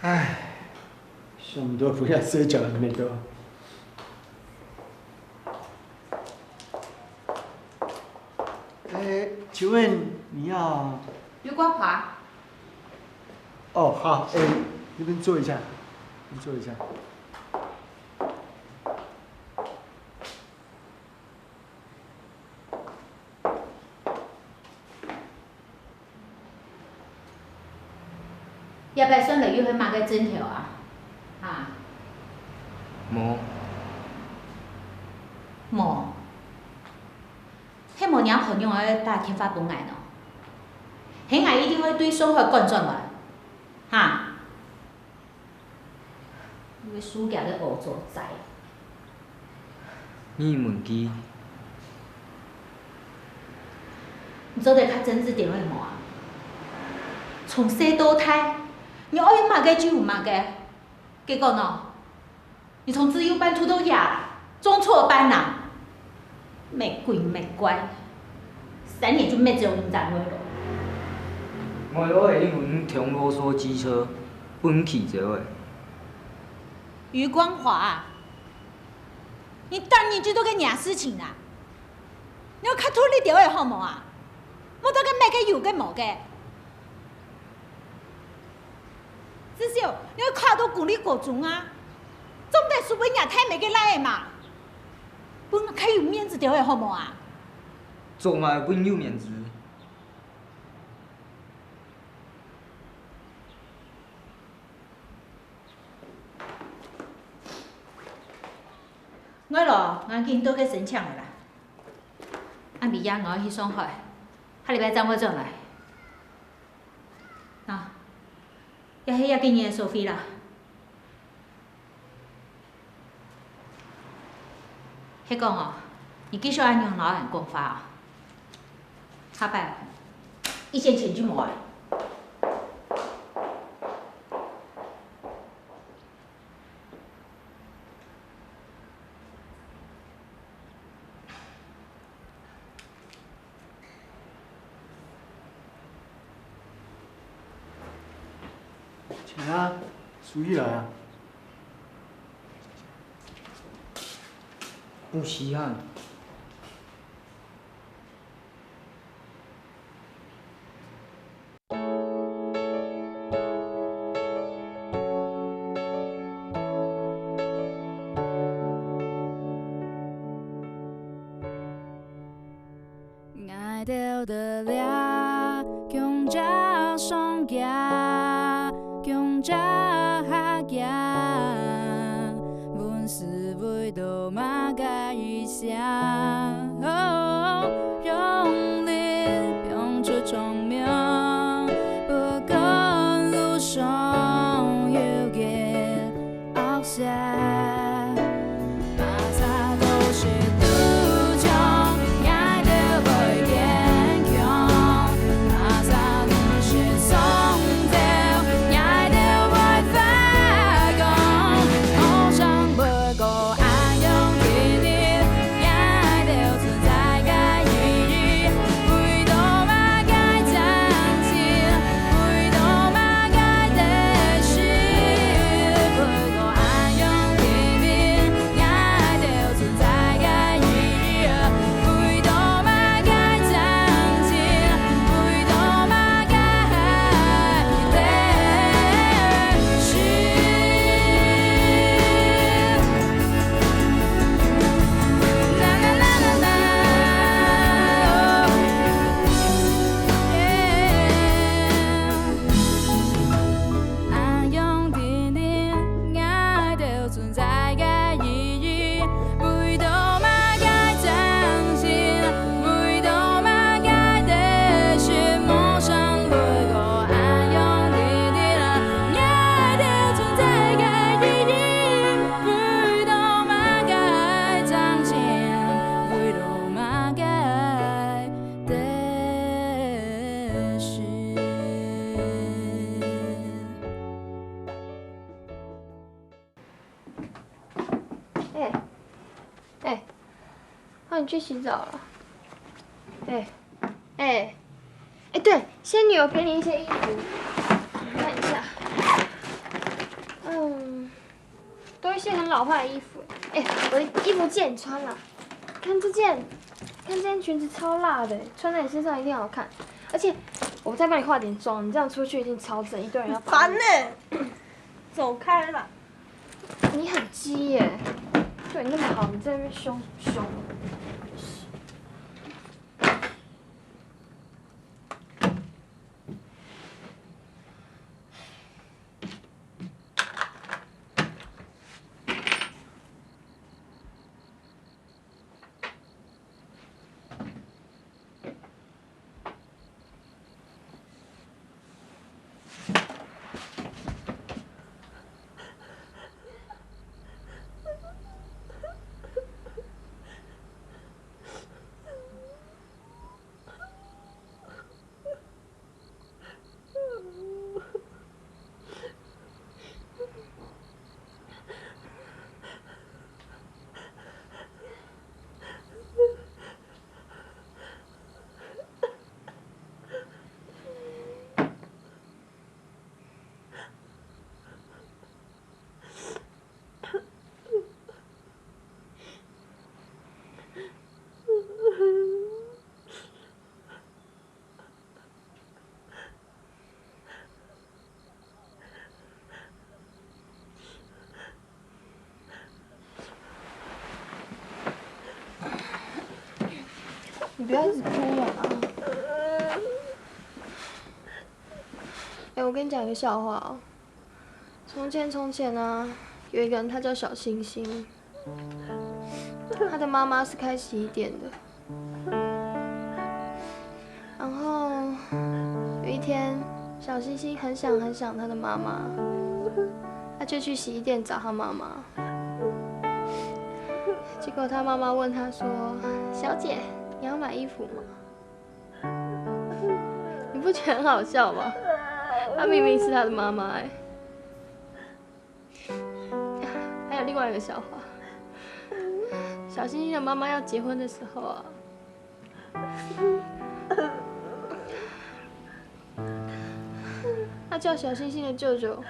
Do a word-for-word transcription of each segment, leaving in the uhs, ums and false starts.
唉，想毋到分人睡覺還吂到。欸，請問你要？油管花。哦，好，欸，那邊坐一下，你坐一下。 這擺算來又係麼个症頭啊？哈？無。無？係無若朋友愛打電話分𠊎喏？係𠊎一定會對上海趕轉來？哈？ 你會輸佢个烏糟癩。你問佢。你做得較正直點會無啊？從細到大，你愛麼个就有麼个。結果呢？你從自由班讀到這，種錯班吶？ 乜鬼乜怪，三年就搣走你隻外勞。外勞係因為你通囉嗦機車，分佢走个。余光華啊，你逐日就做該若事情啊！你愛較獨立兜仔好無啊？莫做該搣个有个無个。 至少你愛考到公立高中啊，做毋得輸分若大妹个倈仔嘛。分𠊎較有面子兜仔好無啊？做麼个分有面子？外勞，𠊎緊到該申請了啦。暗晡夜𠊎愛去上海，下禮拜正會轉來。 吶，這係這幾日个所費啦。係講哦，你繼續恁樣摎人講話哦，下擺一仙錢就無啊！ 錢啊，收起來啊！有時間。 𠊎兜在這共下上街，共下下行，問是為著麼个一聲？哦，用力放出聰明，不管路上有幾 惡勢。欸，欸，换你去洗澡了。欸，欸，欸，对，仙女有给你一些衣服，你看一下。嗯，都一些很老派的衣服。哎，我的衣服借你穿啦。看这件，看这件裙子超辣的，穿在你身上一定好看。而且我再帮你化点妆，你这样出去一定超正，一堆人要把你烦呢、走开啦！你很鸡耶！对你那么好，你在那边凶凶。你不要一直哭了啊！哎，我跟你讲一个笑话哦。从前从前啊，有一个人，他叫小星星，他的妈妈是开洗衣店的。然后有一天，小星星很想很想他的妈妈，他就去洗衣店找他妈妈。结果他妈妈问他说：“小姐，你要买衣服吗？”你不觉得很好笑吗？她明明是他的妈妈哎。还有另外一个笑话，小星星的妈妈要结婚的时候啊，她叫小星星的舅舅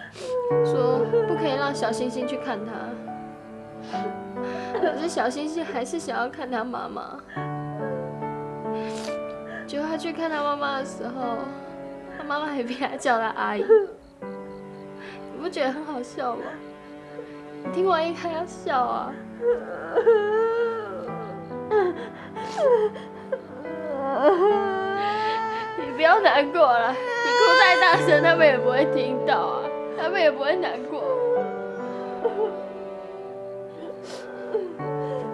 说不可以让小星星去看她，可是小星星还是想要看她妈妈。结果他去看他妈妈的时候，他妈妈还比他叫他阿姨。你不觉得很好笑吗？你听完应该要笑啊！你不要难过了，你哭太大声，他们也不会听到啊，他们也不会难过。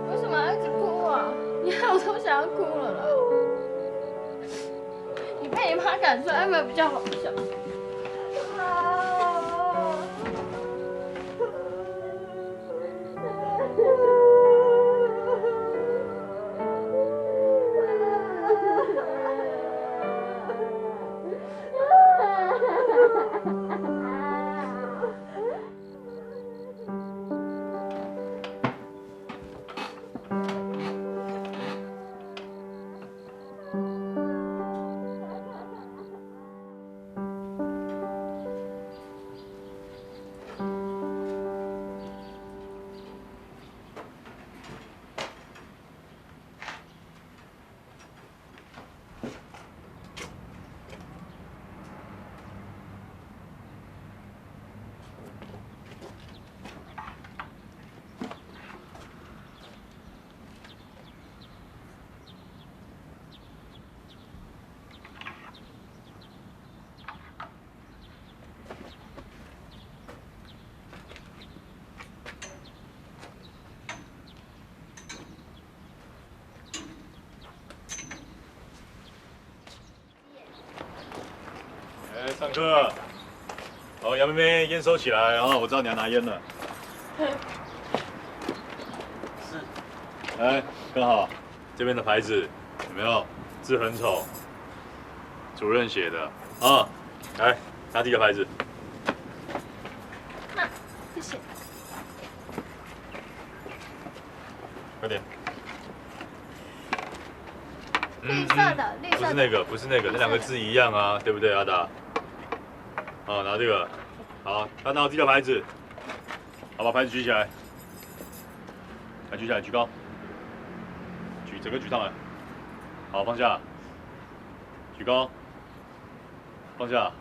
为什么要一直哭啊？你害我都想要哭了啦！你被你妈赶出来，有没有比较好笑？哎，上课。好，杨妹妹，烟收起来，然后我知道你要拿烟了。是。哎，刚好，这边的牌子有没有？字很丑，主任写的啊。来，拿第一个牌子。那，谢谢。快点。绿色的，绿色的。不是那个，不是那个，那两个字一样啊，对不对，阿达？好，拿这个。好，他拿到第一个牌子。好，把牌子举起来。来，举起来，举高。举，整个举上来。好，放下。举高。放下。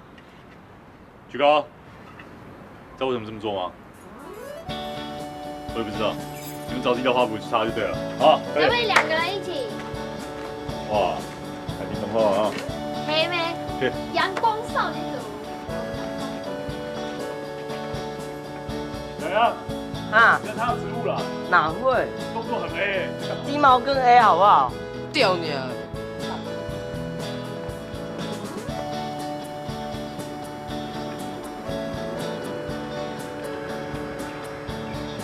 举高。知道为什么这么做吗？我也不知道。你们找自己的花圃去插就对了。好，可以。要不要两个人一起？哇，还挺懂话啊。黑妹，对。阳光少女组。洋洋，啊，你在插植物啦？哪会？动作很 A。鸡毛更 A 好不好？掉你啊！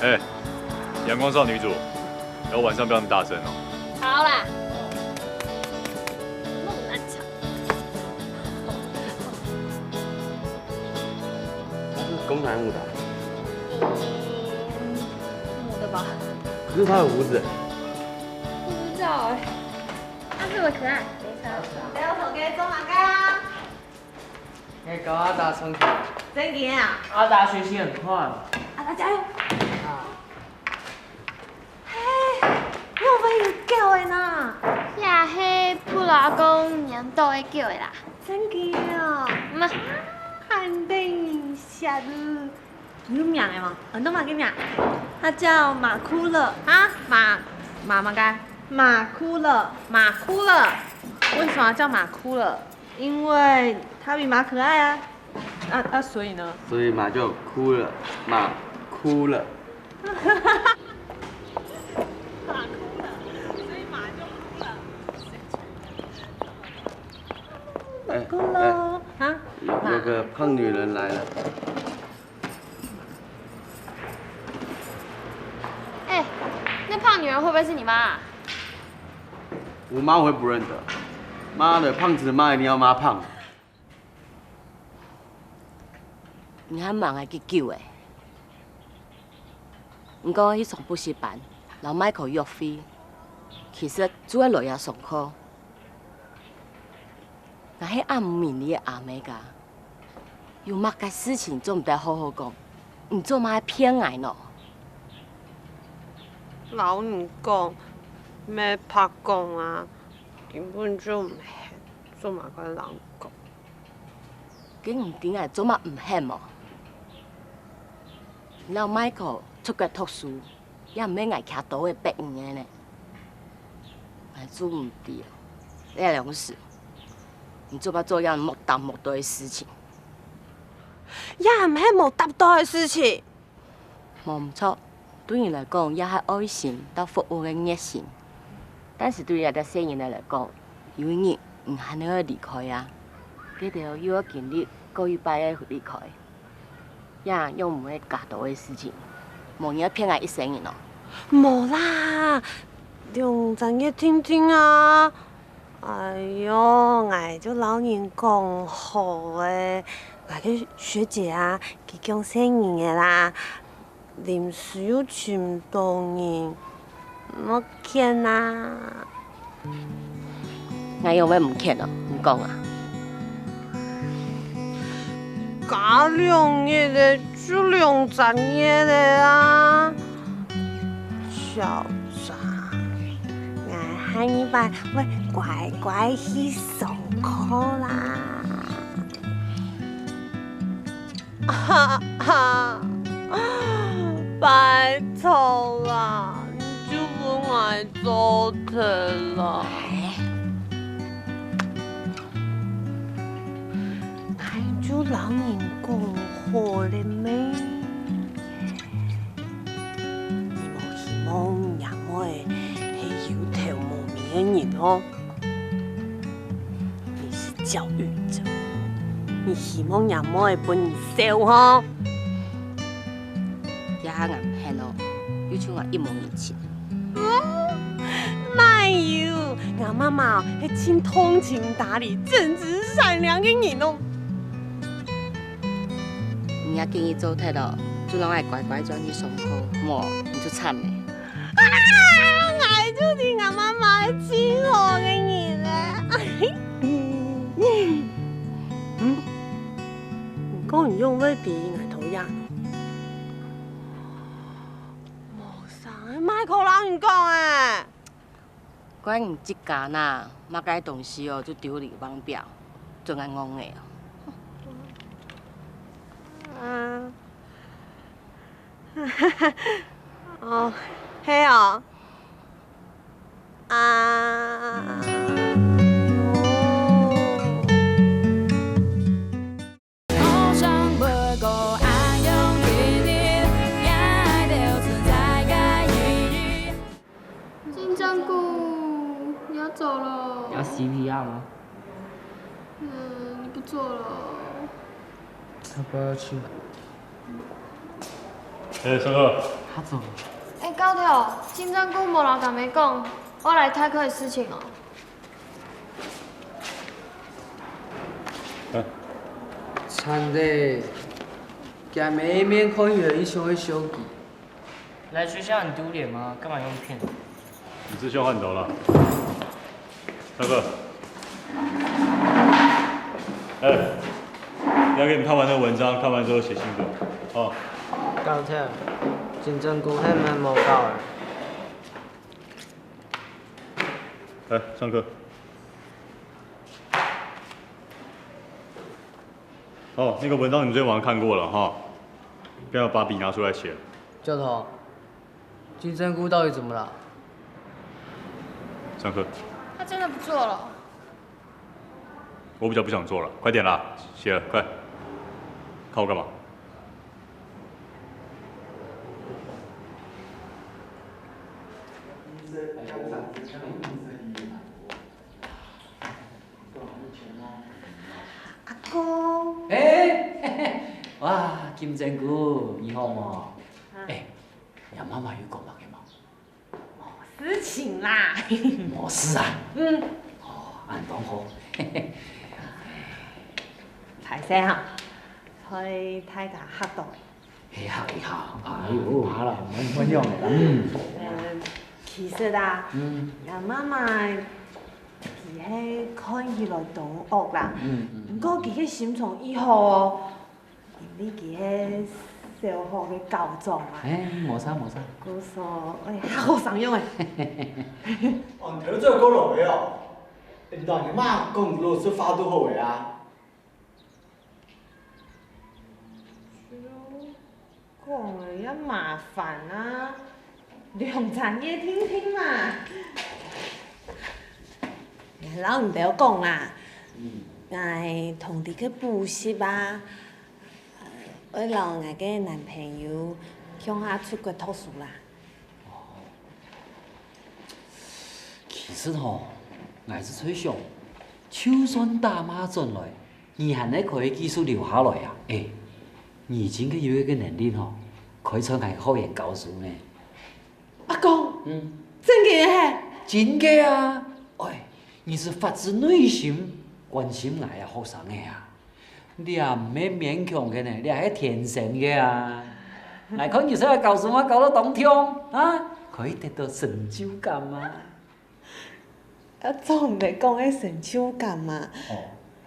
哎，阳光少女组，以后晚上不要那么大声哦。好啦，那么难吵。他是公男舞的啊？嗯，母的吧？可是他有胡子。不知道哎，他这么可爱，没差。不要头给中马盖啊！ 哎，搞阿达成功。真的啊？阿达学习很快。阿达加油！嘿，你有没有狗的呢？呀，嘿，布老公年度的狗的啦。真的啊？嗯啊。肯定是啊。有名的吗？很多马个名。他叫马库勒啊，马马马盖。马库勒，马库勒。为什么要叫马库勒？ 因为它比马可爱啊。啊啊，所以呢？所以马就哭了，马哭了。马哭了，所以马就哭了。哎，哭了啊？有有个胖女人来了。哎，那胖女人会不会是你妈啊？我妈我会不认得。妈的，胖子的妈一定要妈胖。 你還問𠊎幾久欸？你講去上補習班，摎Michael約會，其實就係來這上課。𠊎係恁毋明你个阿姆个，有麼个事情做毋得好好講，你做麼个騙𠊎呢？摎你講，毋係白講啊，根本就毋係，做麼个摎你講？ 該你知𠊎做麼毋肯無？你摎Michael出國讀書，也毋係𠊎徛多个別人个呢。𠊎做毋知哦，這兩時，你做麼做樣無搭無對个事情？也毋係無搭對个事情。 無毋著，對你來講，這係愛心摎服務个熱心。但是對這兜細人仔來講，有一日你還係愛離開啊，佢兜又愛經歷過一擺个離開，這樣毋會較多个事情，無人愛騙𠊎一生人哦。無啦，兩隻月定定啊！ 哎喲，𠊎就摎人講好欸，𠊎个學姐啊，佢降細人仔啦，臨時又尋毋到人，莫譴啊！𠊎仰會毋譴哦？你講啊！𠊎兩日仔就兩隻月仔啊！ 小張，𠊎下二擺會乖乖去上課啦。哈哈，拜託啦，你就分𠊎做忒啦。𠊎就摎你講好了咩？ 你無希望若妹係有頭無尾个人吼？你係教育者，你希望若妹分你笑吼？這下𠊎毋肯哦，又像𠊎一無人情。哪有，吾媽媽哦係盡通情達理、正直善良个人哦。 你若建議做忒哦，就摎𠊎乖乖轉去上課，無你就慘了。啊！𠊎就知吾媽媽係盡好个人咧。嗯，你講你仰會知𠊎討厭？講啊？怪你自家啦，麼个東西哦，就丟裡忘表，做恁戇个哦。啊。哦，係哦。啊。金針菇，你要走了？要 C P R 嗎？嗯，你不做了。要不要去買？哎，上課。他走了。哎，教頭，金針菇無摎大妹講，我來代課个事情哦。 慘咧，厥姆面看起來異像个小雞。來學校很丟臉嗎？幹嘛用騙的？你志向換頭了。上課。哎，要給你們看完那個文章，看完之後寫心得哦。教頭，金針菇還吂無搞啊。 來，上課。哦，那個文章你昨天晚上看過了哈，不要把筆拿出來寫了。教頭，金針菇到底怎麼了？上課。他真的不做了。我比較不想做了，快點啦，寫了，快。看我幹嘛？ 阿公。哎，哇，金針菇，你好無？啊。哎，你媽媽有講麼个無？無事情啦。無事啊？嗯。哦，恁當好。歹勢哈，害大家嚇到。 係啊，係啊，哎喲，好啦，莫，莫樣个啦。嗯。呃，其實啊，嗯。𠊎媽媽佢係看起來當惡啦，嗯，嗯。毋過佢个心腸異好哦，因為佢係小學个校長啊。哎，無錯，無錯。故所，哎，好生樣誒。哦，你頭先過來个哦，你同你媽講老實話就好个啊。 講了也麻煩啊，兩儕約定定嘛。𠊎摎你兜講啦，嗯。𠊎同你去補習啊，呃，愛摎𠊎个男朋友共下出國讀書啦。 其實吼，𠊎係在想，就算大媽轉來，你還係可以繼續留下來啊。哎，你真个有一個能力吼，可以在𠊎學院教書呢。阿公，嗯。真个係？真个啊！哎，你係發自內心關心𠊎个學生个啊。 這毋係勉強个呢，這係天生个啊！𠊎看你在該教書嘛，教到當暢啊，可以得到成就感嘛。啊，做毋得講个成就感嘛。哦。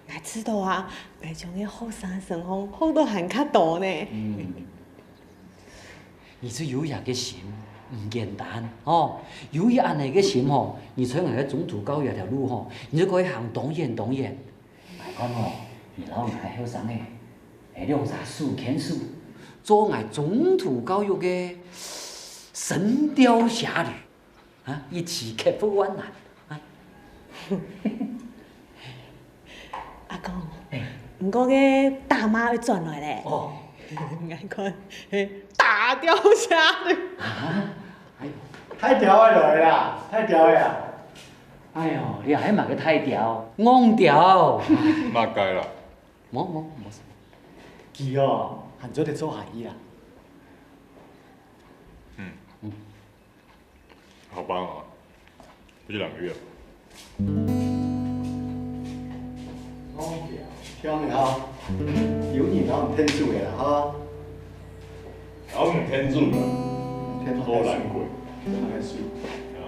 𠊎知道啊，𠊎將个學生身上學到還較多呢。嗯。 你就有這個心，毋簡單，吼。有這恁呢个心吼，你在𠊎个中途教育這條路吼，你就可以行當遠當遠。𠊎看吼，你摎𠊎後生个，係兩儕手牽手，做𠊎中途教育个神鵰俠侶。 啊，一起克服萬難。啊。阿公，哎。毋過該大媽愛轉來咧。哦。𠊎看，係大鵰俠侶。啊？哎喲。大鵰仔來啦，大鵰仔啊！哎喲，你還麼个大鵰？戇鵰。麼个啦？無，無，無事。佢哦，還做得做下去啊。嗯。嗯。 好棒啊！不就兩個月嗎？哦，聽了，有人摎你𢯭手个啦，哈。摎你𢯭手个，偷懶鬼。偷懶鬼。啊。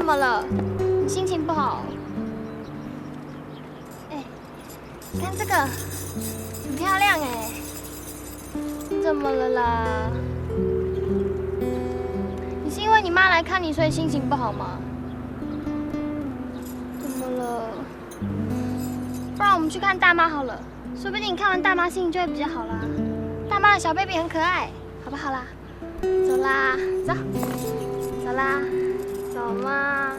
怎么了？你心情不好？哎，你看这个，很漂亮哎。你怎么了啦？你是因为你妈来看你，所以心情不好吗？怎么了？不然我们去看大妈好了，说不定你看完大妈心情就会比较好啦。大妈的小 baby 很可爱，好不好啦？走啦，走，走啦，走嘛，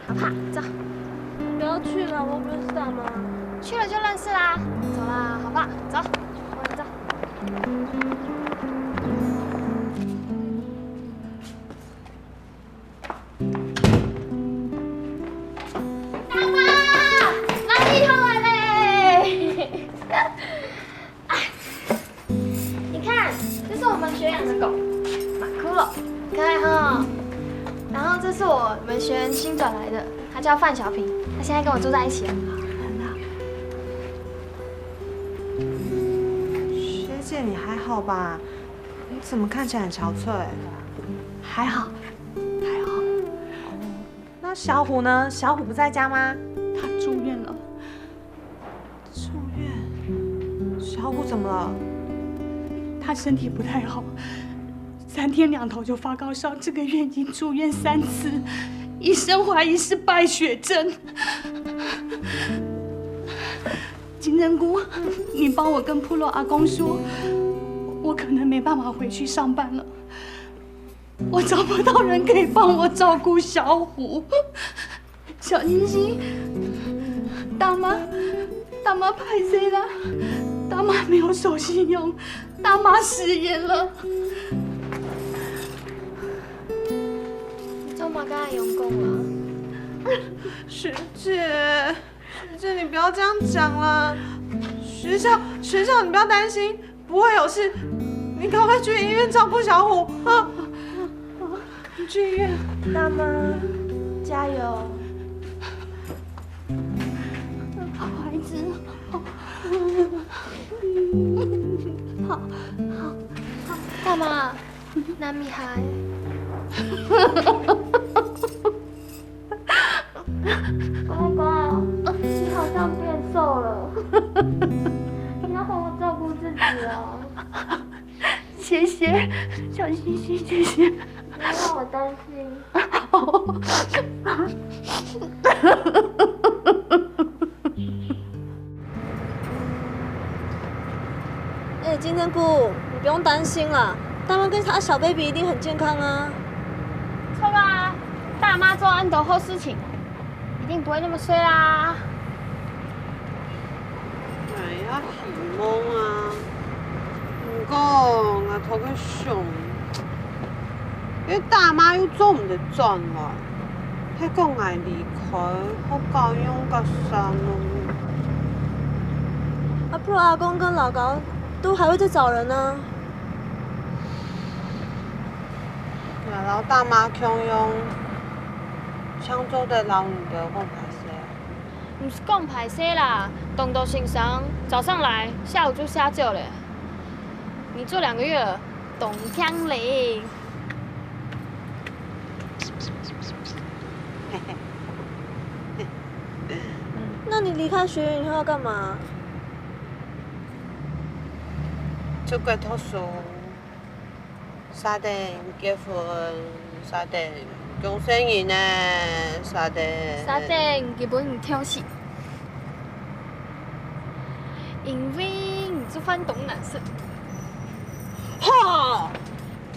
好不好？走。不要去了，我又不认识大妈。去了就认识啦。走啦，好不好？走，我们走。大妈，妈咪回来嘞！哎，你看，这是我们学养的狗，马库洛，可爱哈。然后这是我们学员新转来的，他叫范小平，他现在跟我住在一起了。学姐，你还好吧？你怎么看起来很憔悴？还好，还好。那小虎呢？小虎不在家吗？他住院了。住院？小虎怎么了？他身体不太好，三天两头就发高烧，这个月已经住院三次，医生怀疑是败血症。金针菇，你帮我跟部落阿公说，我可能没办法回去上班了。我找不到人可以帮我照顾小虎。小星星，大妈，大妈歹势啦，大妈没有守信用，大妈食言了。你做么跟阿勇讲啊？学姐，学姐，你不要这样讲啦。学校，学校，你不要担心，不会有事。你赶快去医院照顾小虎啊！你去医院。大妈，加油！好孩子，好，好，好。大妈，难咪嗨。公公，你好像变瘦了，你要好好照顾自己哦。谢谢，小星星，谢谢。不要让我担心。哎，金针菇，你不用担心啦，大妈跟她小 baby 一定很健康啊。错啊，大妈做恁多好事情，一定不会那么衰啦。哎呀，希望啊，毋過𠊎頭殼想， 因為大媽又做毋得轉來，係講𠊎離開學校用較散咯。啊，不然阿公跟老高都還會再找人啊。𠊎摎大媽共樣，正做得摎你兜講歹勢啊。毋係講歹勢啦，東多先生早上來，下午就下晝咧。你做兩個月了， 當慶咧。那你離開學院以後要幹嘛？出國讀書，續等結婚，續等降細人仔，續等，續等佢分人挑食。因為你做飯當難食。吼！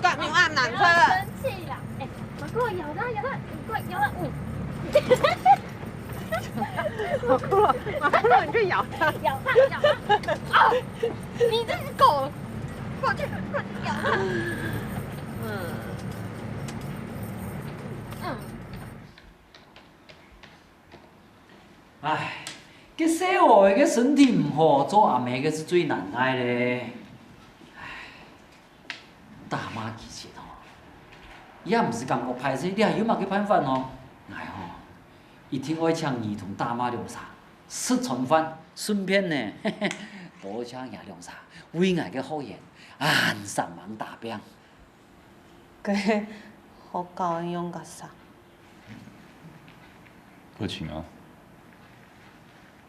敢有恁難食？不要生氣啦！哎，馬哥，咬它，咬它，你快咬它，嗯。馬哥，馬哥，你去咬它。咬它，咬它。啊！你這隻狗，過去，過去咬它。嗯。嗯。唉，該細孲仔个身體毋好，做阿姆个係最難挨咧。唉。 大媽其實吼，也毋係感覺歹勢，這有麼个辦法呢？𠊎吼，一定愛請你同大媽兩儕食餐飯，順便呢，多謝你兩儕為𠊎个學員恁煞猛打拚。該學校用較少。課程啊，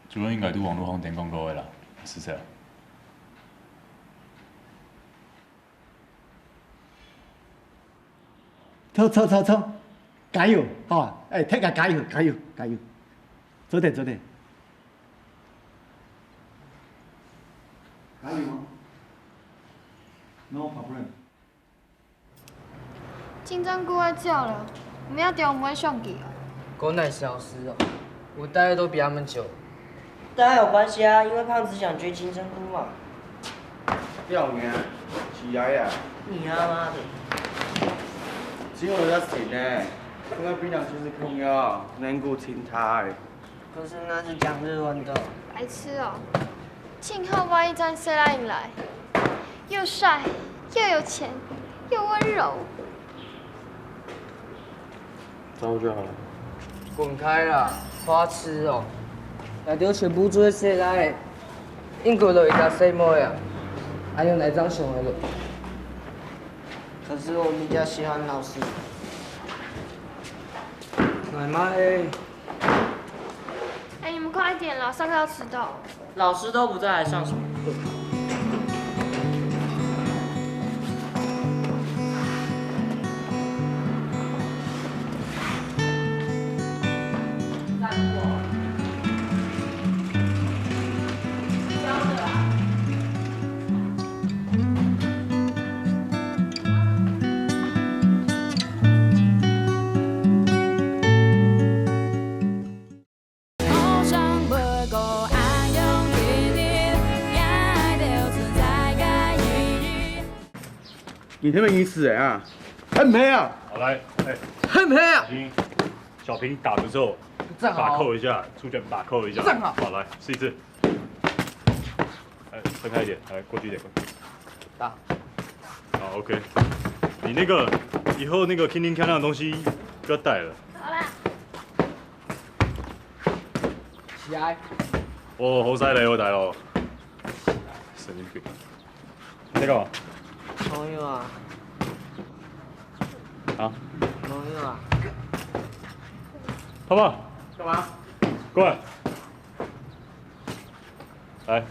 主任應該對網路上點廣告的啦，是這樣。走走走走，加油，吼！哎，大家加油，加油，加油！做得，做得。加油！No problem。 金針菇愛走了，毋要點毋會想佢哦。講哪小事哦，我待遇都比他們久。當然有關係啊，因為胖子想追金針菇嘛。不要你啊，起來呀！你他媽的！只有人家醒呢，因為平常就是朋友，能夠听他。 可是那是講日文的。白痴哦！幸好我一站誰來迎來，又帥又有錢又溫柔。招就好了。滾開啦，花痴哦！那就全部做得誰來，應該都一家誰妹啊，還有哪張熊的了？可是我比較喜歡老師。奶妈哎。 哎，你們快一點啦，上課要遲到。老師都不在，還上什麼課？ 你那边已死人啊？很黑啊！好，來，哎，很黑啊！小平，小平打的時候，站好。打扣一下，出拳打扣一下。站好。好，來，試一次。哎，分開一點，來，過去一點。打。好，OK。你那個以後那個叮叮鏘鏘的東西不要帶了。好啦。起來。哦，好犀利哦，大佬。神經病。 你在幹嘛？朋友啊。啊？朋友啊。泡泡，幹嘛？過來。來，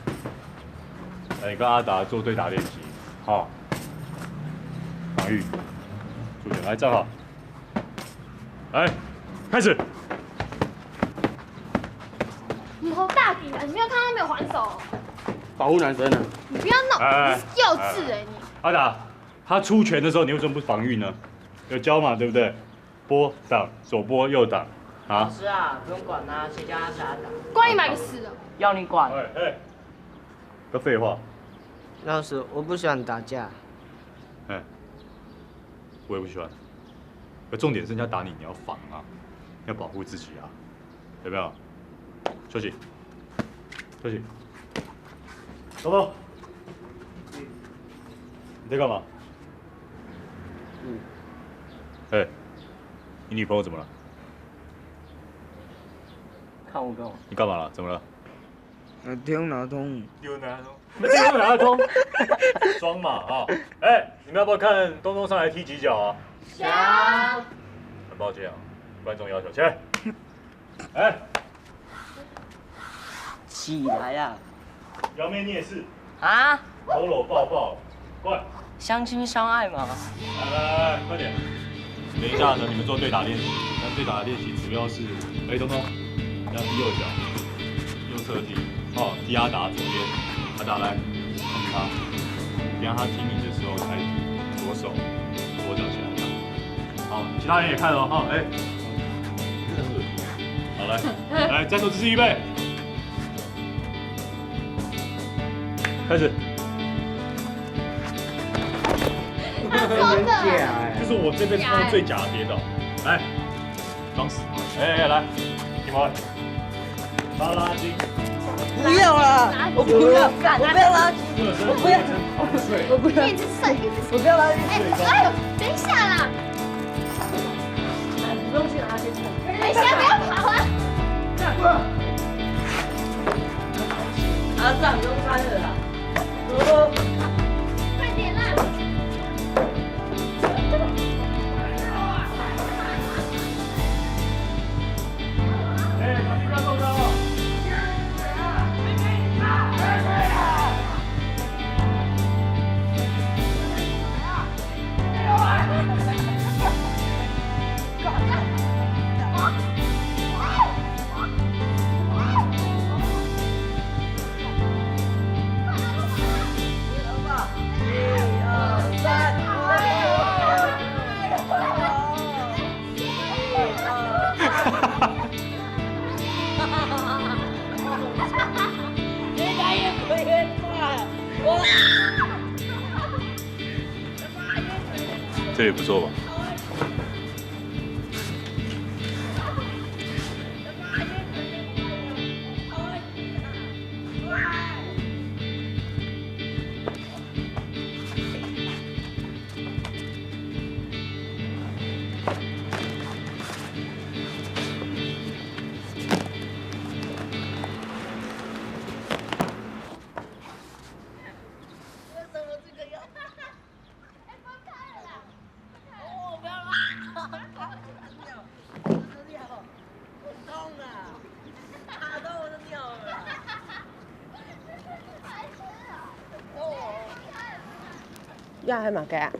來，你跟阿達做對打練習，好。防禦，出拳，來，站好。 來，開始。你好大膽啊！你沒有看他沒有還手哦？保護男生啊。你不要鬧，哎，你是幼稚哎，你。阿達，他出拳的時候你為什麼不防禦呢？有教嘛，對不對？撥擋，左撥右擋，啊。老師啊，不用管他，誰叫他瞎打？管你買个死哦！要你管。哎哎，不要廢話。老師，我不喜歡打架。哎，我也不喜歡。 可重點是人家打你，你要防啊，要保護自己啊，有沒有？休息，休息。走走。你在幹嘛？嗯。哎，你女朋友怎麼了？看我幹嘛？你幹嘛了？怎麼了？ 哪通哪通？有哪通？有哪通？裝嘛啊！哎，你們要不要看東東上來踢幾腳啊？想。很抱歉啊，觀眾要求，起來。哎，起來啊！妖媚你也是。啊？摟摟抱抱，快！相亲相愛嘛。來來來，快點！等一下呢，你們做對打練習。那對打的練習主要是，哎，东东，你要踢右腳，右側踢，哦，踢阿达左边，阿达来，看他，你让他踢你的时候才左手、左脚起来打。好，其他人也看哦，哈，哎，好，来，来，战斗姿势预备。 开始。他说的。这是我这辈子看过最假的跌倒。来，装死。哎哎，来，你们拉拉筋。不要啦，我不要，我不要拉筋，我不要，我不要，一直睡，一直睡。我不要拉筋。哎，哎呦，等一下啦。 不用去拿去看。等一下，不要跑啊！阿尚，不用拍了啦。快点啦！这也不错吧？呀，还蛮该啊。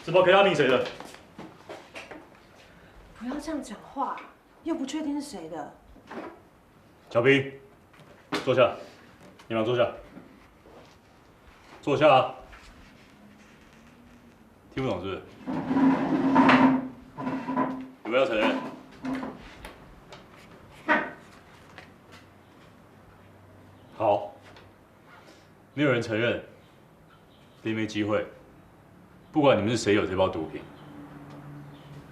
这包 K 拉米谁的？不要这样讲话，又不确定是谁的。小平，坐下，你们坐下，坐下啊！听不懂是不是？有没有承认？好，没有人承认，给你们机会，不管你们是谁有这包毒品，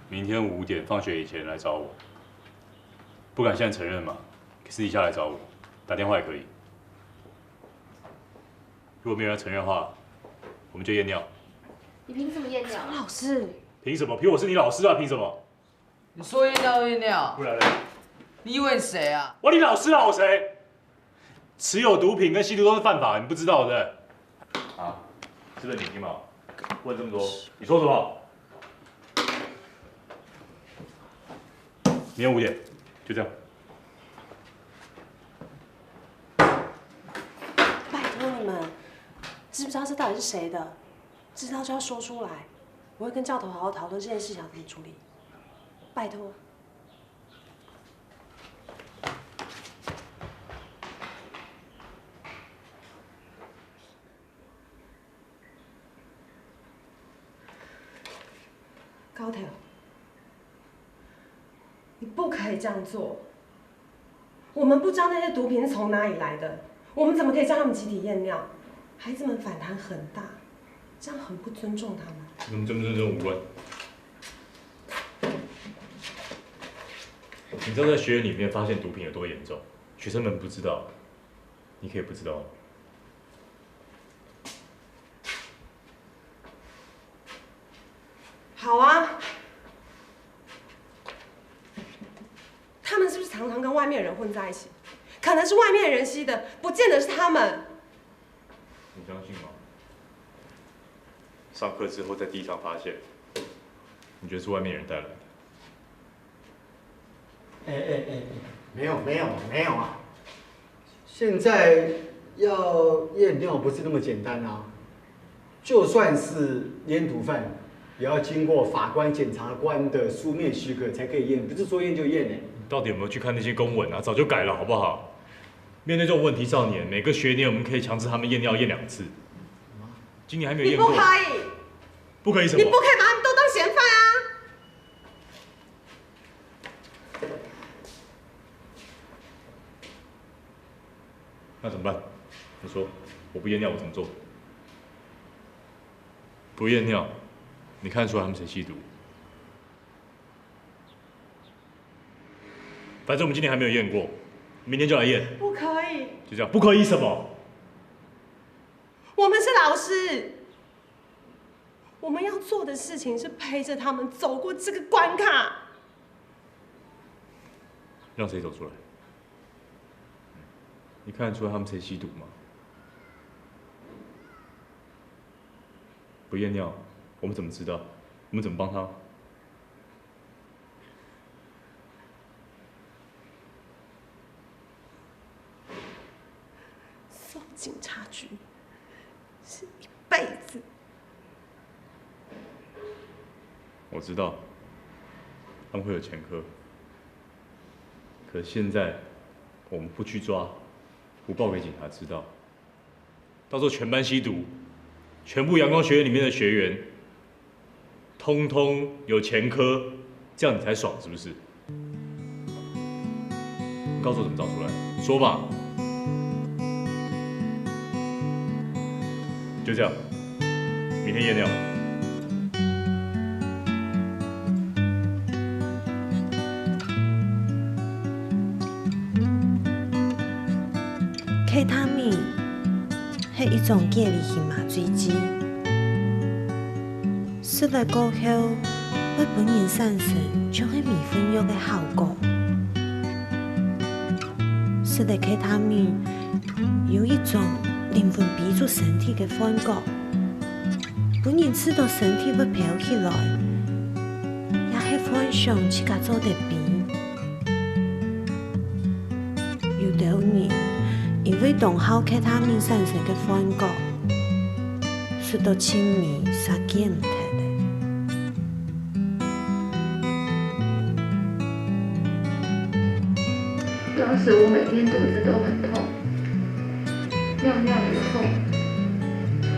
明天五点放学以前来找我。不敢现在承认嘛，私底下来找我，打电话也可以。如果没有人承认的话，我们就验尿。你凭什么验尿？老师，凭什么？凭我是你老师啊？凭什么？你说验尿就验尿，不然呢？你以为你谁啊？我你老师啊？我谁？持有毒品跟吸毒都是犯法，你不知道对不对？啊，是不是你听嘛？问这么多，你说什么？明天五点，就这样。拜托你们，知不知道这到底是谁的？知道就要说出来，我会跟教头好好讨论这件事情要怎么处理。拜托。高头，你不可以这样做。我们不知道那些毒品是从哪里来的，我们怎么可以叫他们集体验尿？孩子们反弹很大，这样很不尊重他们。跟尊不尊重无关。你知道在学院里面发现毒品有多严重？学生们不知道，你可以不知道吗？好啊，他们是不是常常跟外面人混在一起？可能是外面人吸的，不见得是他们。你相信吗？上课之后在地上发现，你觉得是外面人带来的？哎哎哎，没有没有没有啊！现在要验尿不是那么简单啊，就算是烟毒犯，也要经过法官、检察官的书面许可才可以验，不是说验就验哎。你到底有没有去看那些公文啊？早就改了，好不好？面对这种问题少年，每个学年我们可以强制他们验尿验两次。今年还没有验过。你不可以，不可以什么？你不可以把他们都当嫌犯啊！那怎么办？你说我不验尿，我怎么做？不验尿，你看得出来他们谁吸毒？反正我们今年还没有验过，明天就来验。不可以，就这样，不可以什么？我们是老师，我们要做的事情是陪着他们走过这个关卡。让谁走出来？你看得出来他们谁吸毒吗？不验尿，我们怎么知道？我们怎么帮他？送警察局是一辈子。我知道他们会有前科，可是现在我们不去抓，不报给警察知道，到时候全班吸毒，全部阳光学院里面的学员，通通有前科，这样你才爽是不是？告诉我怎么找出来，说吧。就这样，明天验尿。K他命係一種解離型麻醉劑，食了過後，會分人產生像係迷魂藥个效果。食了K他命，有一種靈魂飛出身體个幻覺，分人試著身體會飄起來，也係幻想自家做得飛。 有兜人因為當好K他命產生个幻覺，食到盡尾煞見毋忒了。当时我每天肚子都很痛，尿尿也痛，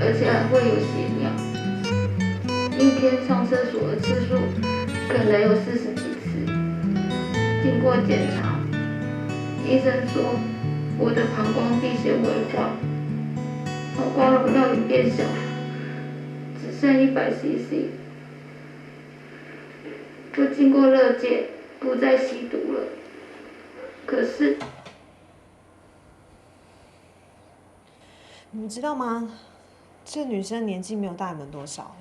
而且还会有血尿，一天上厕所的次数可能有四十几次。经过检查，医生说我的膀胱壁纤维化，膀胱容量也变小，只剩一百CC。我经过勒戒，不再吸毒了。可是，你们知道吗？这女生年纪没有大你们多少。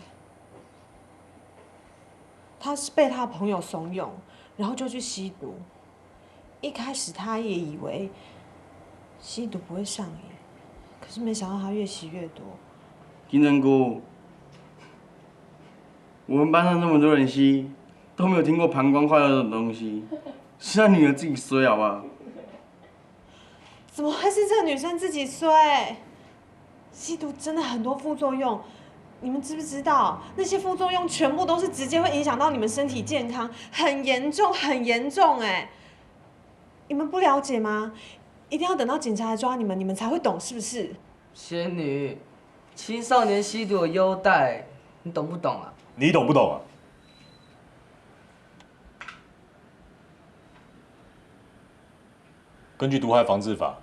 他是被他朋友怂恿，然后就去吸毒。一开始他也以为吸毒不会上瘾，可是没想到他越吸越多。金城哥，我们班上那么多人吸，都没有听过膀胱坏掉这种东西，是他女儿自己衰好不好？怎么会是这女生自己衰？ 吸毒真的很多副作用，你们知不知道？那些副作用全部都是直接会影响到你们身体健康，很严重，很严重哎！你们不了解吗？一定要等到警察来抓你们，你们才会懂，是不是？仙女，青少年吸毒有优待，你懂不懂啊？你懂不懂啊？ 根据毒害防治法，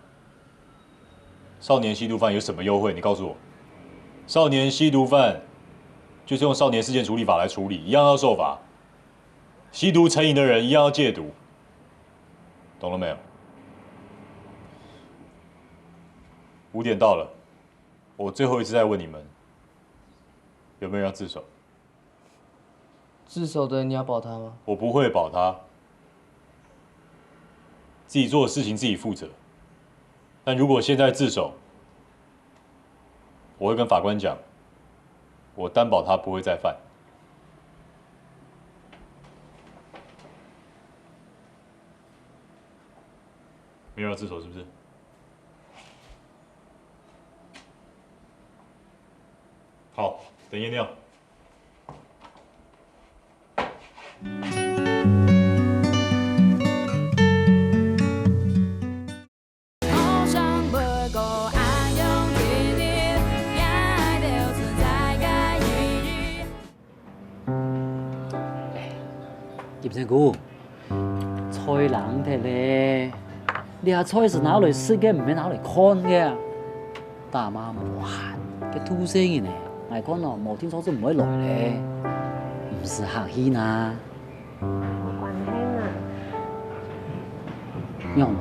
少年吸毒犯有什么优惠？你告诉我，少年吸毒犯就是用少年事件处理法来处理，一样要受罚。吸毒成瘾的人一样要戒毒，懂了没有？五点到了，我最后一次再问你们，有没有人要自首？ 自首的你要保他吗？我不会保他，自己做的事情自己负责。但如果现在自首，我会跟法官讲，我担保他不会再犯。没有要自首是不是？好，等验尿。 金城哥，菜冷忒咧，這菜係拿來食个，毋係拿來看个。大媽無閒，該肚屎人呢，𠊎看哦，無定著就毋會來咧。毋使客氣哪。無關係哪。仰，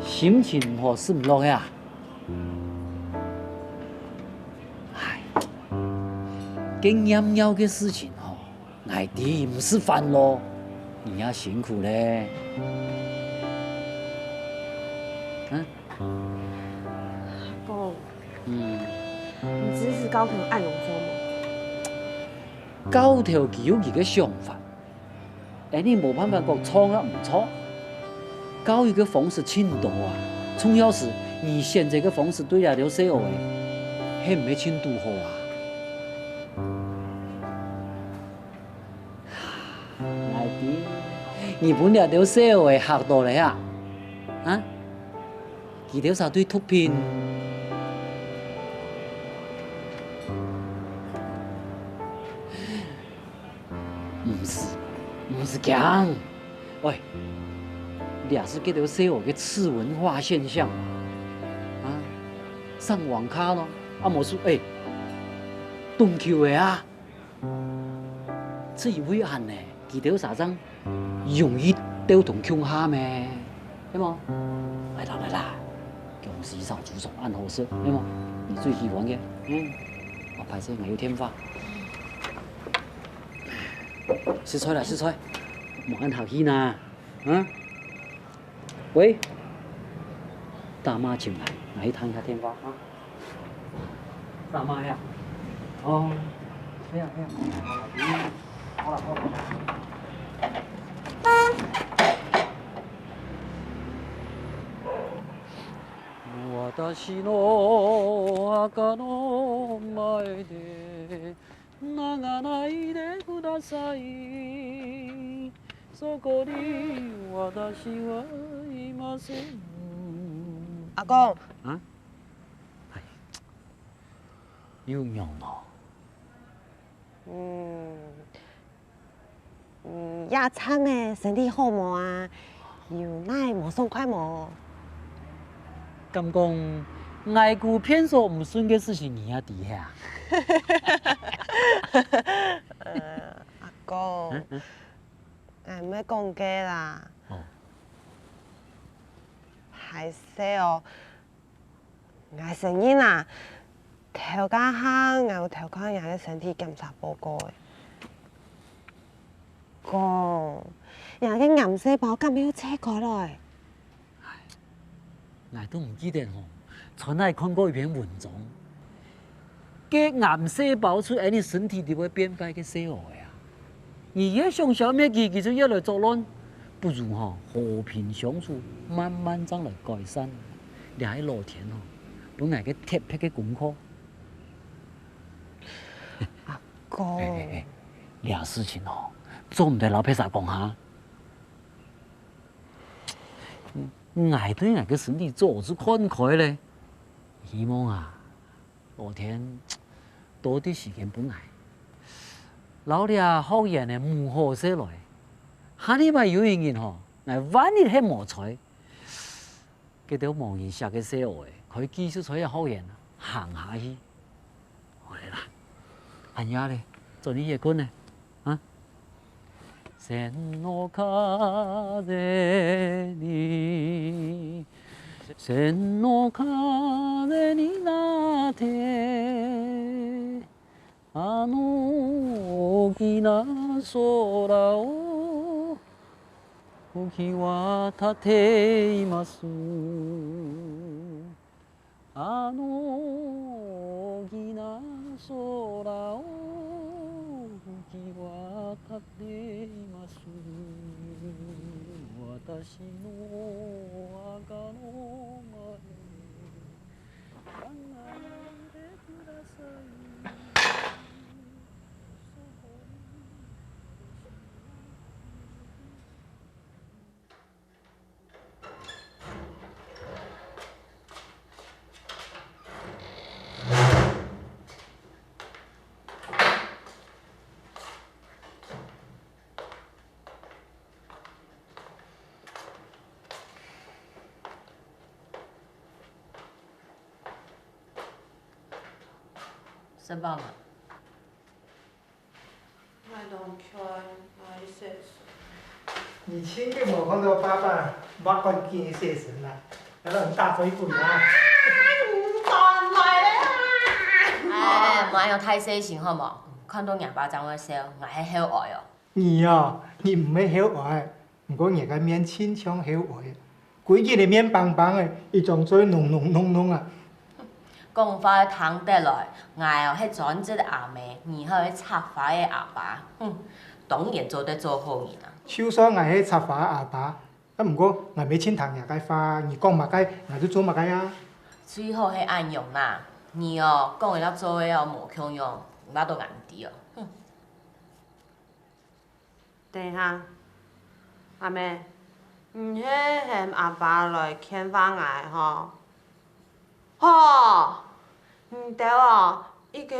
心情毋好食毋落个啊？唉，該驗尿个事情吼， 𠊎知毋使煩惱，你也辛苦咧。啊？公，嗯，你知係教頭恁樣做無？教頭佢有佢个想法，恁樣無辦法講錯啊毋錯。教育个方式盡多啊，重要係你選擇个方式對這兜細孲仔，係毋係盡堵好啊？ 𠊎知，你分這兜細孲仔嚇著咧啊？啊？佢兜儕對毒品。毋使，毋使驚。喂，這係佢兜細人个次文化現象嘛。啊，上網咖咯，啊無就，欸，撞球个啊。就因為恁呢，佢兜儕正容易鬥同共下咩，係無？來啦來啦，薑絲炒豬手恁好食，係無？你最喜歡个。嗯，啊，歹勢，𠊎有電話。食菜啦，食菜，莫恁客氣啦。 嗯？喂，大媽請來，𠊎去聽一下電話啊。大媽呀？哦，係啊，係啊。好了，好了。私の墓の前で 流れてください。そこに私はいません。阿公。啊？哎，又仰呢？嗯， 嗯，這站仔身體好無啊？有哪無爽快無？敢講，𠊎姑便所毋順个事情你也知啊？呃，阿公，嗯，嗯。𠊎毋係講該啦。哦。歹勢哦， 𠊎承認啊，頭家下𠊎有偷看若个身體檢查報告仔。講，若个癌細胞敢會切開來？𠊎都毋記得吼，在哪看過一篇文章，該癌細胞就恁呢身體裡背變壞个細人仔啊。你越想消滅佢，佢就越來作亂，不如吼和平相處，慢慢正來改善。 這係老天哦，分𠊎个特別个功課。阿公。哎哎哎，這事情哦，做毋得摎別儕講哈。嗯，𠊎對𠊎个身體早就看開咧，希望啊，老天多滴時間分𠊎，摎這學員仔舞好勢來。下禮拜有一日吼，𠊎萬一係無在， 該兜無人惜个細人仔，可以繼續在這學園行下去。好咧啦，恁夜咧，早點歇睏咧，啊？背の風に、背の風になって あの大きな空を吹き渡っています。あの大きな空を吹き渡っています。私の墓の前 食飽吂？𠊎當𤸁，𠊎愛洗手。你盡久無看著爸爸，莫趕緊洗身啦，愛摎你打嘴鼓啊！你轉來了啊！哎，莫恁樣大細聲好無？看著若爸正會笑，𠊎係後哀哦。你哦，你毋係後哀， 毋過你个面盡像後哀，歸日个面梆梆仔，一張嘴焱焱焱焱啊！講話聽得來，𠊎哦係專職个阿姆，你係插花个阿爸，哼，當然做得做好人啊！就算𠊎係插花阿爸，啊毋過𠊎乜盡聽若个話，你講麼个，𠊎就做麼个啊！最好係恁樣啦，你哦講个摎做个哦無共樣，你摎到𠊎毋知哦，哼！ 等下，阿姆，你係喊阿爸來勸話𠊎吼？吼！你兜哦，一個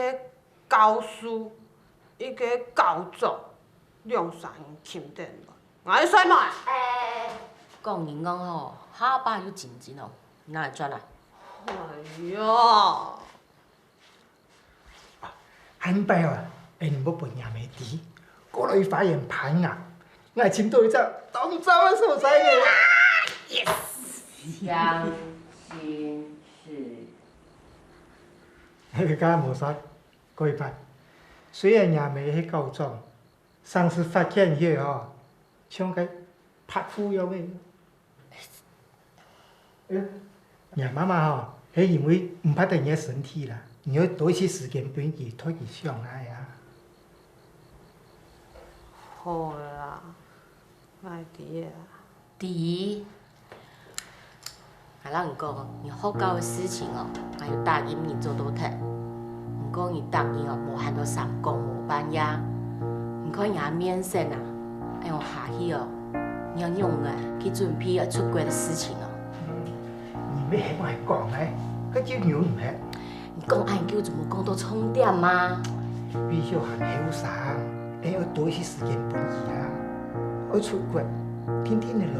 教書，一個教作，兩儕人傾等來，𠊎愛睡吂？哎，講人講吼，下把又真真哦，拿來轉來。哎呀！下擺哦，𠊎毋分若姆知，過來花園攀啊，𠊎尋到一隻當讚个所在呢。Yes！相信是。該無煞，過一擺，雖然若姆係校長， 上次發現佢吼，像个白虎樣个。欸，若媽媽吼，係因為毋盼得你个身體啦，你愛多一息時間分佢，替佢想啊呀。好啦，𠊎知啦。知？ 𠊎摎你講，你學校个事情哦，𠊎有答應你做到忒。毋過你答應哦，無閒到三更無半夜。你看你个面色啊，恁樣下去哦，你愛仰仔去準備愛出國个事情哦？你毋係喊𠊎講个，該就由你了。你講恁久，怎麼講到重點嘛？比較還後生，愛多一息時間分佢啊。 愛出國，定定仔來，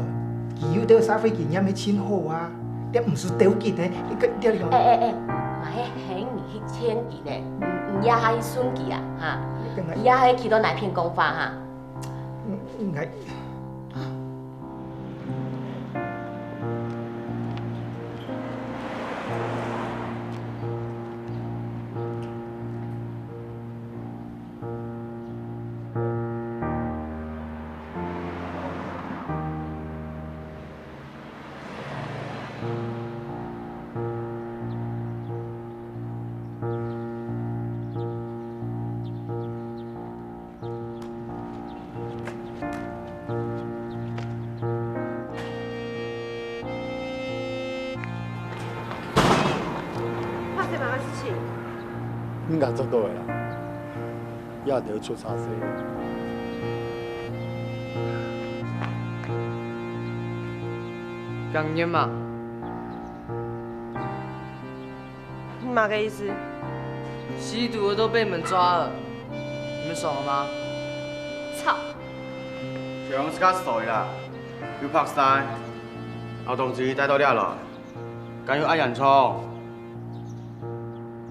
佢有兜社會經驗係盡好啊，這毋使兜佢个，你个這樣。欸欸欸，嘛係喊你去勸佢呢，你你也還順佢啊，哈？你也還去到哪片講法哈？嗯，嗯，哎。 發生麼个事情？應該做到个啦，也得出差事。講你嘛。 你麼个意思？吸毒的都被你們抓了，你們爽了嗎？操！小楊自家衰啦，又白晒，摎同志帶到這來，敢有恁嚴重？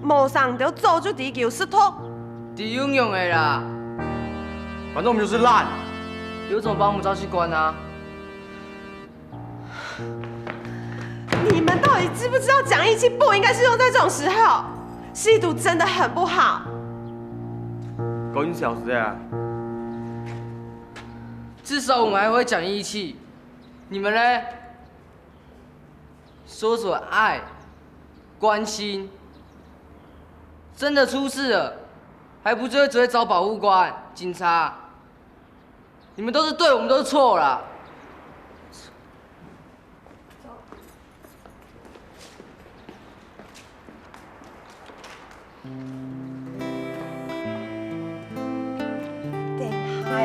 無想到早就知佢有吸毒。知又仰仔啦？反正我們就是爛。有種把我們抓去關啊！ 你們到底知不知道講義氣不應該是用在這種時候？吸毒真的很不好。講你小事啊！至少我們還會講義氣，你們呢？說什麼愛、關心，真的出事了，還不是會只會找保護官、警察？ 你們都是對，我們都是錯啦。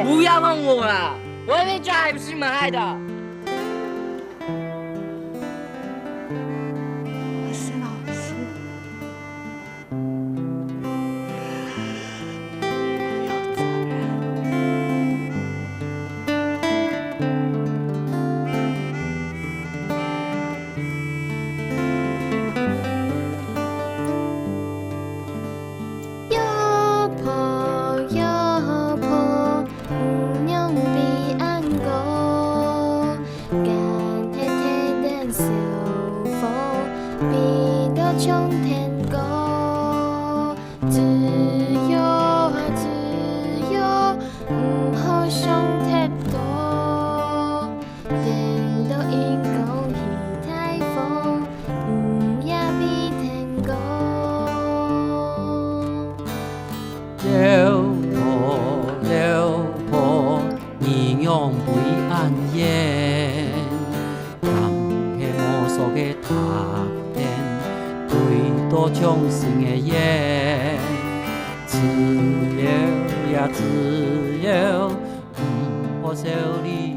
不要碰我啦！我又沒抓，還不是你們害的。我是老師。 搖擺，搖擺， 餔娘飛恁高，敢係天頂小火，飛到衝天高。自由啊，自由，毋好想忒多。 等到陰公起大風，你也飛天高。搖擺，搖擺，餔娘飛恁遠，含係無數个他天，飛到傷心个遠。自由呀，自由，毋好愁離